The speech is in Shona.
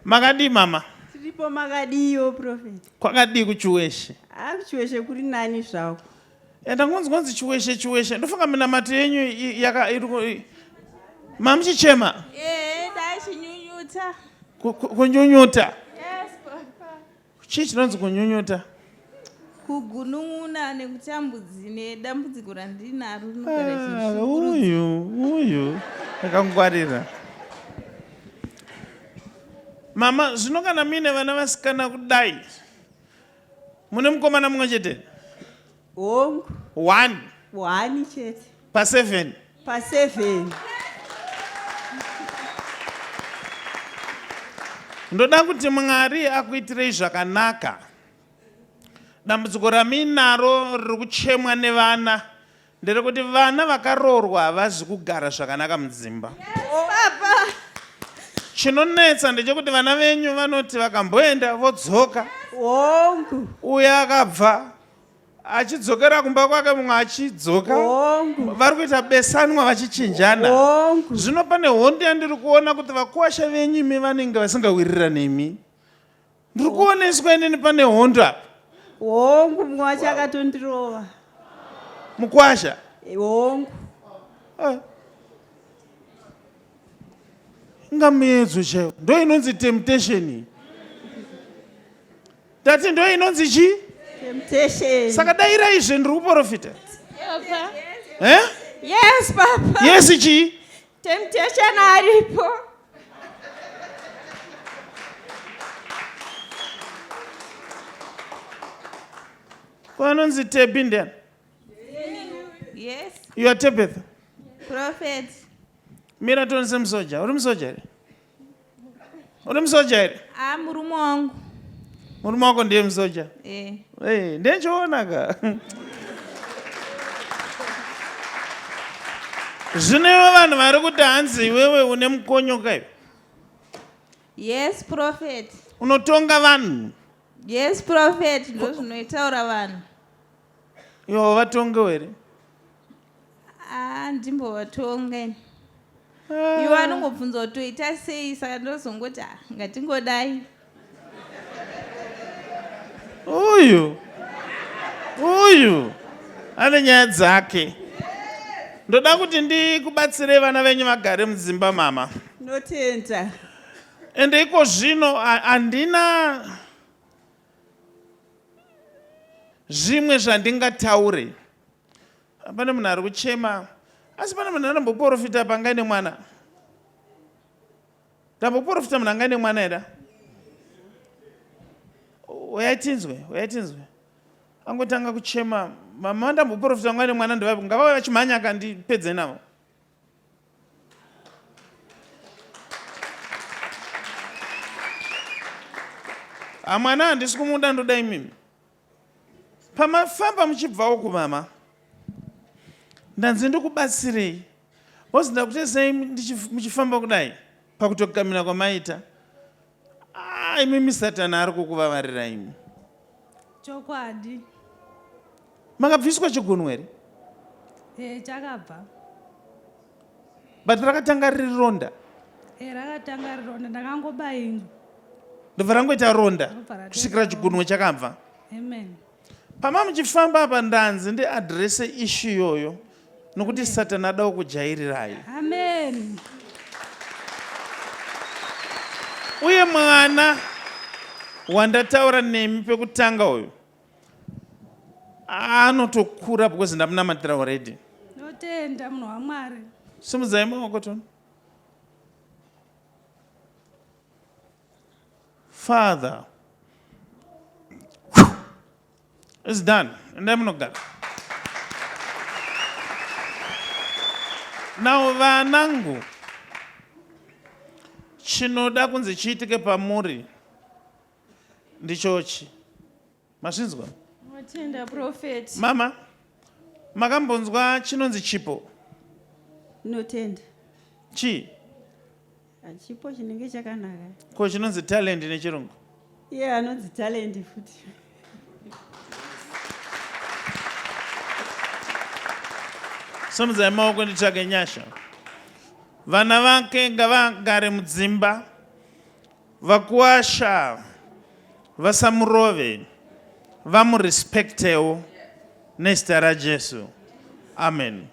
Makadii mama? Tiripo makadiiwo prophet. Kwakadii kuChiweshe? Ah kuChiweshe kuri nani zvako. Enda ngonzi ngonzi Chiweshe Chiweshe. Ndofunga minamato yenyu yaka iri mamuchichema. Eh, ndachinyunyuta. Kunyunyuta. Yes, papa. Chii chinonzi kunyunyuta? Kugunun'una nekutambudzi nedambudziko randinaro rinogara ah, Uyu uyu akangwarira. Mama, zvino kana muine vana vasikana kudai mune mukomana mumwe chete? Hongu. One. One chete. Pa seven. Pa seven. Ndoda kuti Mwari akuitirei zvakanaka. Dambudziko ramuinaro riri kuchemwa nevana nderekuti vana vakaroorwa havazi kugara zvakanaka mudzimba. Yes, Chinonetsa ndechekuti vana venyu vanoti vakamboenda vodzoka. Hongu. Uye akabva achidzokera kumba kwake mumwe achidzoka vari kuita besanwa vachichinjana zvino pane hondo yandiri kuona kuti vakuwasha venyu imi vanenge vasingawiririra nemi ndiri kuoneswa inini pane hondo apa hongu mumwe wacho akatondirova mukwasha hongu ah. inga muedzo chaiwo ndo inonzi temptation Tati ndo inonzi chi? Temptation. Saka dairai izve ndiri kuprofita. Papa. Eh? Yes, papa. Yes chi? Temptation aripo. Ko anonzi Tebi ndiani? Yes. You are Tebetha. Prophet. Mira tione semusoja. Uri musoja here? Uri musoja here? Ah, murume wangu. Murume wako ndiye musoja? Eh. Eh, ndichiona ka. Zvino iwe vanhu vari kuti hanzi iwewe une mukonyo ka iwe. Yes, prophet. Unotonga vanhu. Yes, prophet, ndozvinoitaura vanhu. Iwe vatongewo here? Ah, ndimbovatonga ini. Ah. Iwe anongobvunza kuti toita sei saka ndozongoti ah, ngatingodai. Uyu uyu ane nyaya dzake. Ndoda kuti ndikubatsire vana venyu vagare mudzimba mama. Ndotenda. Ende iko zvino handina zvimwe zvandingataure pane munhu ari kuchema asi pane munhu anomboporofita panga ine mwana ndamboporofita munhu anga ine mwana here uyai tinzwe uyai tinzwe angotanga kuchema mama ndamboporofita anga ine mwana ndevapi ngavauye vachimhanya akandipedze navo Hamwana handisi kumuda ndoda imimi. Pamafamba muchibva uku mama ndanzi ndikubatsirei bozi ndakutesei muchifamba kudai pakutogamira kwamaita ah, imimi satani ari kukuvavarira imi. Chokwadi. Makabviswa chigunwe here? Eh, chakabva. But rakatanga riri ronda? Eh, rakatanga riri ronda ndakangobainzwa. Ndobva rangoita ronda kusvikira chigunwe chakabva. Amen. Pama muchifamba apa ndanzi ndiadrese issue iyoyo nokuti Satani ada kukujairirai. Amen. Uye mwana wandataura nemi pekutanga uyu anotokura because ndamunamatira already. Ndotenda munhu waMwari. Simudzai maoko tone. Father. It's done. Endai munogara. Now vanangu chinoda kunzi chiitike pamuri ndichochi. Mazvinzwa? Matenda prophet. Mama, makambonzwa chinonzi chipo? Ndinotenda. Chii? Chipo chinenge chakanaka. Ko chinonzi talent nechirungu? Iye yeah, anonzi talent futi. Simudzai maoko nditsvage nyasha. Vana vake ngavagare mudzimba. Vakuwasha vasamurove, vamurespektewo nezita raJesu. Amen.